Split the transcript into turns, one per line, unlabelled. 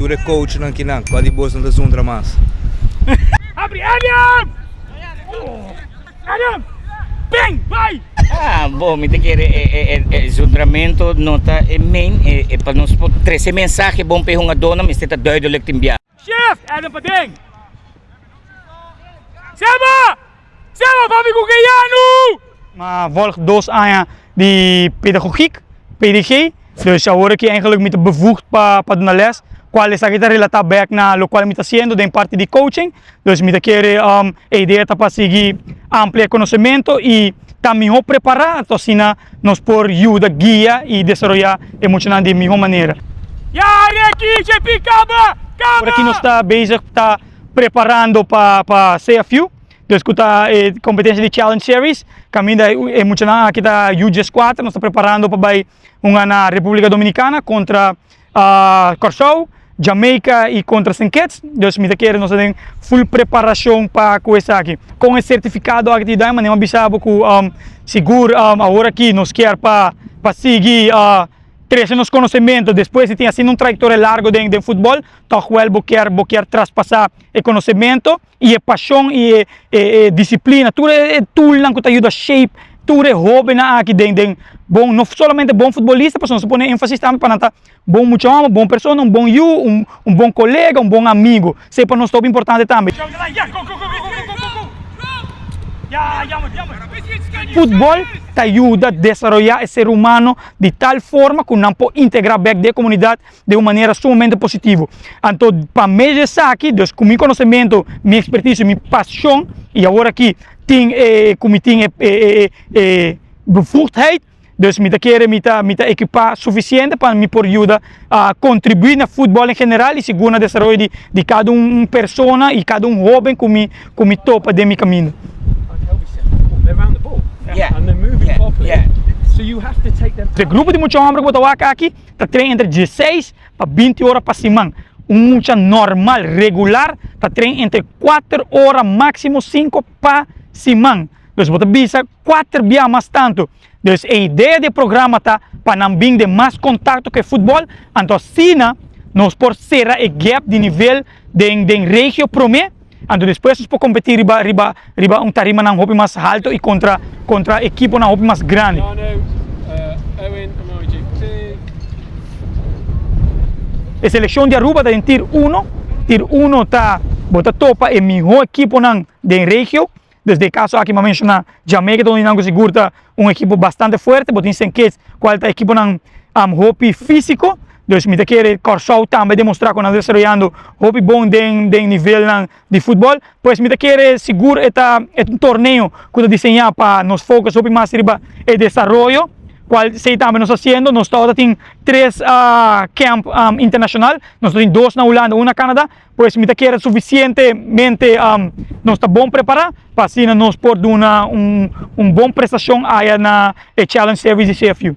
Tur e coachnan kinan, kua di bosnan ta zundra mas?
Abri Adam! Adam! Bang! Bai!
Ah, bo, mi ta kere e, e, e, e zundramento no ta e main, e, e pa nos por trese mensahe bon pa e hungadónan mester ta duidelijk tin bia.
Shift! Adam paden! Seba! Seba papi ku Keanu!
Ma volg 2 aña di pedagogiek, PDG. Dus awor aki eigenlijk mi ta bevoegd pa duna les, cual esaki ta relata back na locual mi ta haciendo den parti di coaching. Dus mi ta kere e idea ta pa sigui amplia conocemento y ta miho prepara, anto asina nos por yuda guia y desaroya e muchanan di miho manera.
Ya, Ricky, JP, kaba! Kaba!
Por aki nos ta bezig ta preparando pa CFU, dus cu ta e competencia di Challenge Series, caminda e muchanan aki ta U14, nos ta preparando pa bay hunga na Republica Dominicana contra Kòrsou, Jamaica y contra St. Kitts. Dus mi ta kere nos ta den full preparacion pa cu esaki. Con e certificado aki ta yuda, manera mi a bisa bo cu sigur awor aki nos kier pa sigui trece nos conocemento despues di tin asina un trayectoria largo den futbol, toch wel bo kier traspasa e conocemento y e pasion y e disciplina, tur e toolnan cu ta yuda shape tur e hobennan aki den bon, no solamente bon futbolista, pasobra nos ta pone enfasis tambe pa nan ta bon mucha homber, bon persona, un bon yu, un bon colega, un bon amigo. Esey pa nos ta hopi importante tambe.
Go, go, go, go, go, go, go, go! Ya, jammer, jammer.
Futbol ta yuda desaroya e ser humano di tal forma cu nan por integra bek den e comunidad di un manera sumamente positivo. Anto pa medio di esaki, dus cu mi conocemento, mi experticio, mi pasion y awor aki tin e cu mi tin e bevoegdheid, dus mi ta kere mi ta equipa suficiente pa mi por yuda contribui na futbol en general y sigur na desaroyo di cada un persona y cada un hoben cu mi topa den mi caminda.
They're round the ball and they're moving properly. So you have to take them
E grupo di mucha homber cu bo ta wak aki ta train entre 16 pa 20 ora pa siman. Un mucha normal, regular, ta train entre 4 ora, maximo 5 pa siman. Dus bo ta bisa 4 bia mas tanto. Dus e idea di e programa ta pa nan bin den mas contacto cu e futbol, anto asina nos por cera e gap di nivel den regio prome, anto despues nos por competi riba un tarimanan hopi mas halto y contra equiponan hopi mas grandi.
Arno, Owen, Amari JP.
E seleccion di Aruba ta den tier 1. Tier 1 ta bo ta topa e miho equiponan den regio. Dus den caso aki mi a menciona Jamaica ta un cu sigur ta un equipo bastante fuerte. Bo tin St. Kitts cual ta equiponan hopi fisico. Dus mi ta kere Kòrsou tambe demostra cu nan ta desaroyando hopi bon den nivelnan di futbol. Pues mi ta kere sigur e ta un torneo cu ta diseña pa nos focus hopi mas riba e desaroyo, cual esey tambe nos ta haciendo. Nos tawata tin tres camp internacional. Nos tin dos na Hulanda, un na Canada. Pues mi ta kere suficientemente nos ta bon prepara pa asina nos por duna un bon prestacion aya na e Challenge Series di CFU.